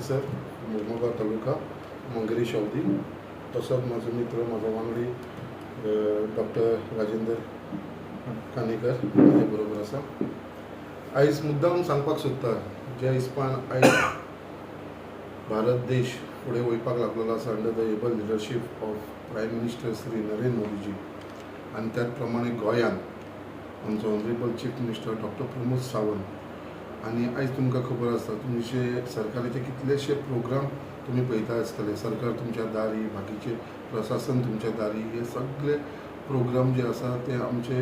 Officer, Mormugao taluka, मंगेरी शावदी. तसोच म्हाजो मित्र, म्हाजो वांगडी डॉक्टर राजेंद्र कानेकर म्हाजे बरोबर आसा. आयज मुद्दाम सांगपाक सोदता, ज्या हिसपान आयज भारत देश फुडें वयपाक लागलेलो आसा under the able leadership of Prime Minister Shri Narendra मोदीजी आनी त्याच प्रमाणे गोंयांत आमचो honourable chief minister doctor Pramod Sawant. आनी आयज तुमकां खबर आसा, तुमचे सरकाराचे कितलेशे प्रोग्राम तुमी पळयता आसतले. सरकार तुमच्या दारी, बाकीचे प्रशासन तुमच्या दारी, हे सगळे प्रोग्राम जे आसा ते आमचे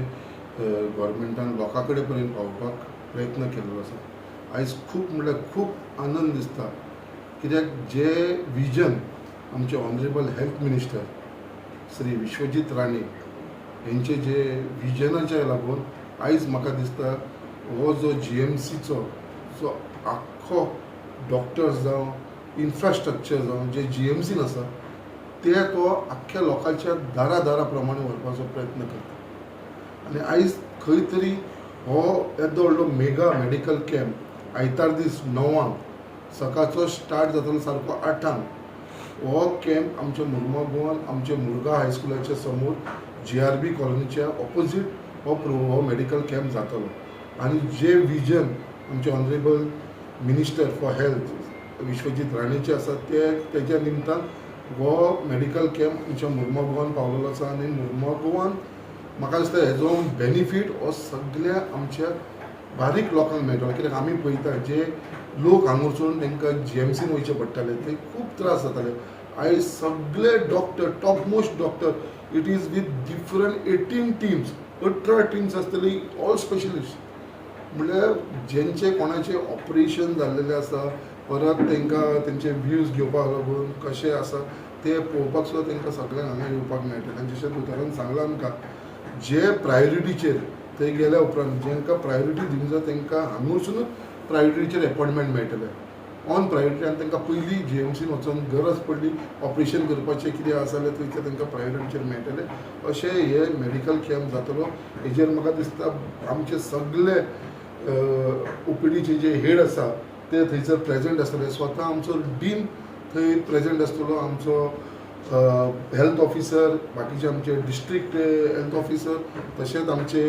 गोवोरमेंटान लोकां कडेन पर्यंत पावोवपाक प्रयत्न केल्लो आसा. आयज खूब म्हणल्यार खूब आनंद दिसता, कित्याक जे विजन आमचे honourable health minister Shri Vishwajit Rane हेंचे जे विजनाच्या लागून आयज म्हाका दिसता हो जो जीएमसीचो जो आख्खो डॉक्टर्स जावं, इन्फ्रास्ट्रक्चर जावं, जे जीएमसीन आसा ते तो आख्ख्या लोकांच्या दारा दारा प्रमाणे व्हरपाचो प्रयत्न करता. आनी आयज खंय तरी हो येदो व्हडलो मेगा मेडिकल कॅम्प आयतार दीस 9 गांक सकाळचो स्टार्ट जातलो, सारको 8 गांक. हो कॅम्प आमच्या मुरमुगांवान, आमच्या मुरगांव हायस्कुलाच्या समोर, जीआरबी कॉलनीच्या ऑपोजीट हो मेडिकल कॅम्प जातलो. आनी जे विजन आमचे honourable minister for health Vishwajit राणेचे आसा, ते तेज्या निमतान हो मेडिकल कॅम्प आमच्या मुरमुगांवान पावलेलो आसा. आनी मुरमुगांवान म्हाका दिसता हेजो बेनिफीट हो सगळ्या आमच्या बारीक लोकांक मेळटलो, कित्याक आमी पळयता जे लोक हांगा वचून तांकां जीएमसीन वयचें पडटालें, ते खूब त्रास जाताले. आयज सगळे doctor, top most doctor, it is with different 18 teams, 18 teams आसतली, ऑल स्पेशलिस्ट. म्हणल्यार जेंचे कोणाचे ऑपरेशन जाल्लेलें आसा, परत तांकां तेंचे व्ह्यूज घेवपाक लागून कशें आसा ते पळोवपाक सुद्दां तांकां सगळ्यांक हांगा येवपाक मेळटा. आनी जशें दोतोरान सांगलां आमकां, जे प्रायोरिटीचेर थंय गेल्या उपरांत जांकां प्रायोरिटी दिवंक जाय तांकां हांगा वचूनच प्रायोरिटीचेर एपॉयंटमेंट मेळटलें, ऑन प्रायोरिटी. आनी तांकां पयलीं जीएमसीन वचोन गरज पडली ऑपरेशन करपाचें कितें आसा जाल्यार थंयसर तांकां प्रायोरिटीचेर मेळटलें. अशें हे मेडिकल कॅम्प जातलो. हेजेर म्हाका दिसता आमचे सगळे ओपीडीचे जे हेड आसा ते थंयसर प्रेजंट आसतले. स्वता आमचो डीन थंय प्रेजंट आसतलो, आमचो हेल्थ ऑफिसर, बाकीचे आमचे डिस्ट्रिक्ट हेल्थ ऑफिसर, तशेंच आमचे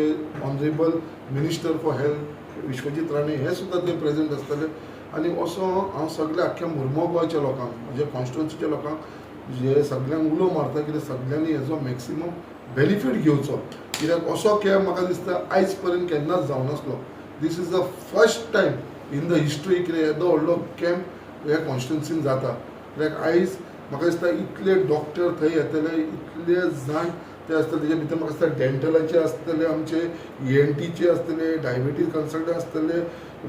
honourable minister for health Vishwajit Rane हे सुद्दां ते प्रेजंट आसतले. आनी असो हांव सगल्या आख्ख्या मुरमुगांवच्या लोकांक, म्हज्या कॉन्स्टिट्युन्सीच्या लोकांक जे सगल्यांक उलो मारता कित्याक सगल्यांनी हेजो मॅक्सिमम बेनिफीट घेवचो, कित्याक असो कॅम्प म्हाका दिसता आयज पर्यंत केन्नाच जावनासलो. This is the first time in the history कितें येदो व्हडलो कॅम्प ह्या कॉन्स्टिट्युन्सीन जाता. कित्याक आयज म्हाका दिसता इतले डॉक्टर थंय येतले, इतले जाण ते आसतले. तेजे भितर म्हाका दिसता डेंटलाचे आसतले, आमचे ईएनटीचे आसतले, डायबिटीज कन्सल्टंट आसतले,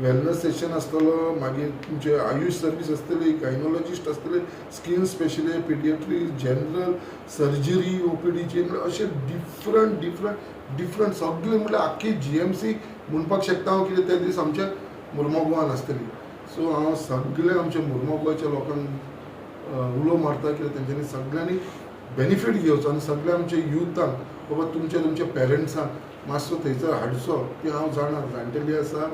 वेलनस सेशन आसतलो, मागीर तुमचे आयुष सर्वीस आसतली, गायनोलॉजिस्ट आसतले, skin specialist, pediatry, general surgery ओपीडीचे, म्हणल्यार अशे डिफरंट डिफरंट डिफरंट सगळे, म्हणल्यार आख्खी जीएमसी म्हणपाक शकता हांव कितें ते दीस आमच्या मुरमुगांवान आसतली. सो हांव सगळे आमच्या मुरमुगांवच्या लोकांक उलो मारता कित्याक तेंच्यांनी सगळ्यांनी बेनिफीट घेवचो. आनी सगळ्या आमच्या युथांक, बाबा तुमच्या तुमच्या पेरंट्सांक मातसो थंयसर हाडचो की हांव जाणा जाणटेली आसा,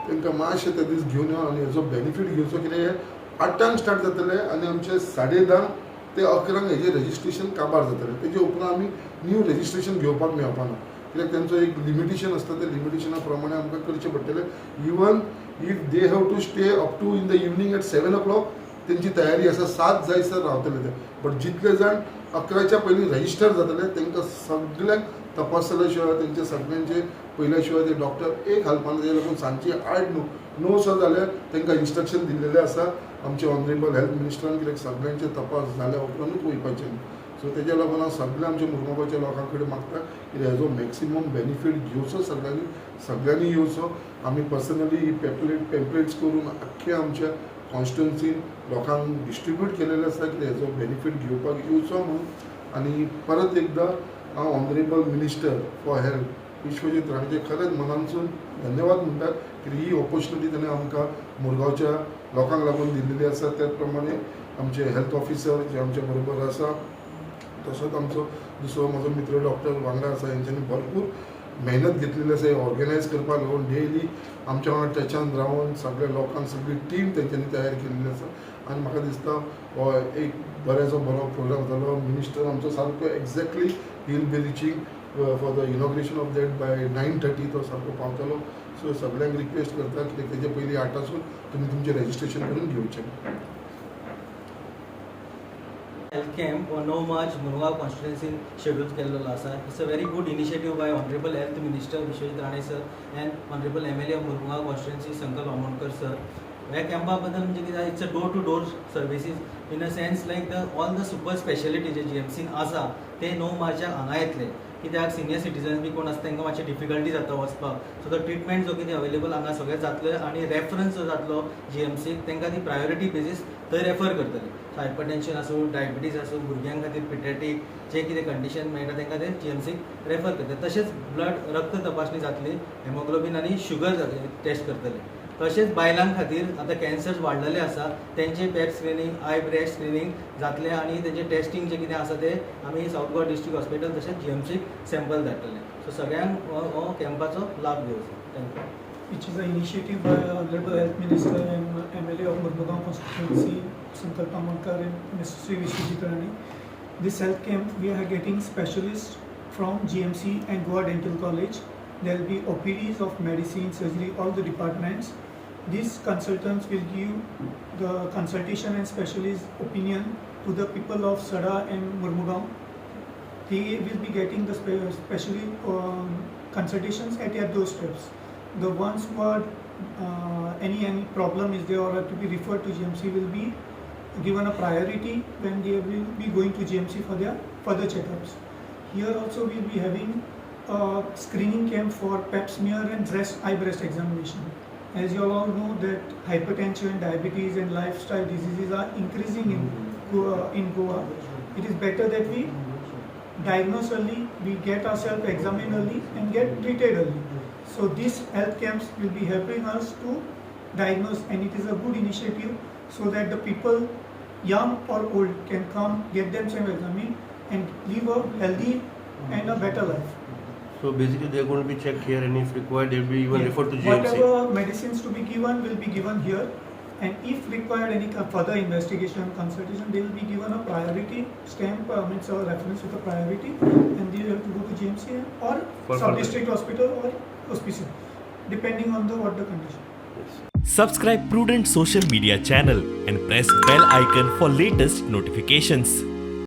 तांकां मातशें ते दीस घेवन यो आनी हेजो बेनिफीट घेवचो. कितें हे 8 गांक स्टार्ट जातलें आनी आमचे 10:30 ते 11 गांक हेजें रजिस्ट्रेशन काबार जातलें. तेजे उपरांत आमी न्यू रजिस्ट्रेशन घेवपाक मेळपाना, कित्याक तेंचो एक लिमिटेशन आसता. त्या लिमिटेशना प्रमाणे आमकां करचें पडटलें. Even if they have to stay up to in the evening at 7 o'clock, तेंची तयारी आसा, 7 जायसर रावतले ते. बट जितले जाण 11च्या पयलीं रजिस्टर जातले तांकां सगल्यांक तपासल्या शिवाय, तेंचे सगल्यांचे पयल्या शिवाय ते डॉक्टर एक हालपाना. तेजे लागून सांजची 8 णव णव सुद्दां जाल्यार तांकां इन्स्ट्रक्शन दिल्लेलें आसा आमचे ऑनरेबल हेल्थ मिनिस्टरान, कित्याक सगल्यांचे तपास जाल्या उपरांतूच वयपाचें. सो तेज्या लागून हांव सगळ्या आमच्या मुरमुगांवच्या लोकां कडेन मागता की हेजो मॅक्सिमम बेनिफीट घेवचो सगळ्यांनी, सगळ्यांनी येवचो. आमी पर्सनली ही पेम्पलेट्स करून आख्खे आमच्या कॉन्स्टिट्युन्सीन लोकांक डिस्ट्रिब्यूट केलेले आसा की हेजो बेनिफीट घेवपाक येवचो म्हणून. आनी परत एकदां हांव honourable minister for health Vishwajit राणेचे खरेंच मनानसून धन्यवाद म्हणटा की ही ऑपॉर्च्युनिटी ताणें आमकां मुरगांवच्या लोकांक लागून दिल्लेली आसा. त्याच प्रमाणे आमचे हेल्थ ऑफिसर जे आमच्या बरोबर आसा, तसोच आमचो दुसरो म्हजो मित्र डॉक्टर वांगडा आसा, हेंच्यांनी भरपूर मेहनत घेतलेली आसा हे ऑर्गनायज करपाक लागून. डेली आमच्या वांगडा टचान रावन सगळ्या लोकांक, सगळी टीम तेंच्यांनी तयार केल्ली आसा. आनी म्हाका दिसता हो एक बऱ्याचो बरो प्रोग्राम जालो. मिनिस्टर आमचो सारको exactly he will be reaching for the inauguration of that by 9:30. तो सारको पावतलो. सो सगळ्यांक रिक्वेस्ट करता की तेजे पयलीं आठासून तुमी तुमचें रजिस्ट्रेशन करून घेवचें. हेल्थ कॅम्प हो 9 मार्च मुरगांव कॉन्स्टिट्युएन्सीन शेड्यूल केल्लो आसा. It's a very good initiative by Honourable Health Minister Vishwajit Rane sir and Honourable MLA of Mormugao constituency Sankalp Amonkar sir. ह्या कॅम्पा बद्दल म्हणजे कितें, it's a door to door services in a sense like the all the super speciality जे जीएमसीन आसा ते 9 मार्चाक हांगा येतले, कित्याक सिनियर सिटीजन्स बी कोण आसता तांकां मातशें डिफिकल्टी जाता वचपाक. सो तो ट्रिटमेंट जो कितें अवेलेबल हांगा सगळें जातलें आनी रेफरन्स जो जातलो जीएमसीक तांकां ती प्रायोरिटी बेजीस थंय रेफर करतले. सो हायपरटेन्शन आसूं, डायबिटीज आसूं, भुरग्यां खातीर पिडियाट्रीक जे कितें कंडिशन मेळटा तांकां ते जीएमसीक रेफर करतले. तशेंच ब्लड रक्त तपासणी जातली, हेमोग्लोबीन आनी शुगर टेस्ट करतले. तशेंच बायलां खातीर आतां कॅन्सर्स वाडलेले आसा, तेंचे Pap screening, eye breast screening जातलें आनी तेंचे टेस्टींग जें कितें आसा तें आमी सावथ गोवा डिस्ट्रिक्ट हॉस्पिटल तशेंच जीएमसीक सॅम्पल धाडटले. सो सगळ्यांक हो कॅम्पाचो लाभ घेवचो. Thank you. Which is an initiative by Honorable Health Minister and MLA of Murmugao constituency, Sankalp Amonkar and Mr. Sri Vishwajit Rane. This health camp, we are getting specialists from GMC and Goa Dental College. There will be OPDs of medicine, surgery, all the departments. These consultants will give the consultation and specialist opinion to the people of Sada and Murmugao. They will be getting the specially consultations at their doorsteps. The ones who are any problem is there or have to be referred to GMC will be given a priority when they will be going to GMC for their further checkups. Here also we will be having a screening camp for pap smear and breast eye breast examination. As you all know that hypertension, diabetes and lifestyle diseases are increasing in Goa. It is better that we diagnose early, we get ourselves examined early and get treated early. So these health camps will be helping us to diagnose, and it is a good initiative so that the people, young or old, can come, get themselves examined and live a healthy and a better life. So basically, they are going to be checked here, and if required, they will be even referred to GMC. Whatever medicines to be given will be given here, and if required any further investigation, consultation, they will be given a priority stamp, means a reference with a priority, and they have to go to GMC or For sub further. District hospital or hospice, depending on the what the condition. Yes. Subscribe Prudent Social Media channel and press bell icon for latest notifications.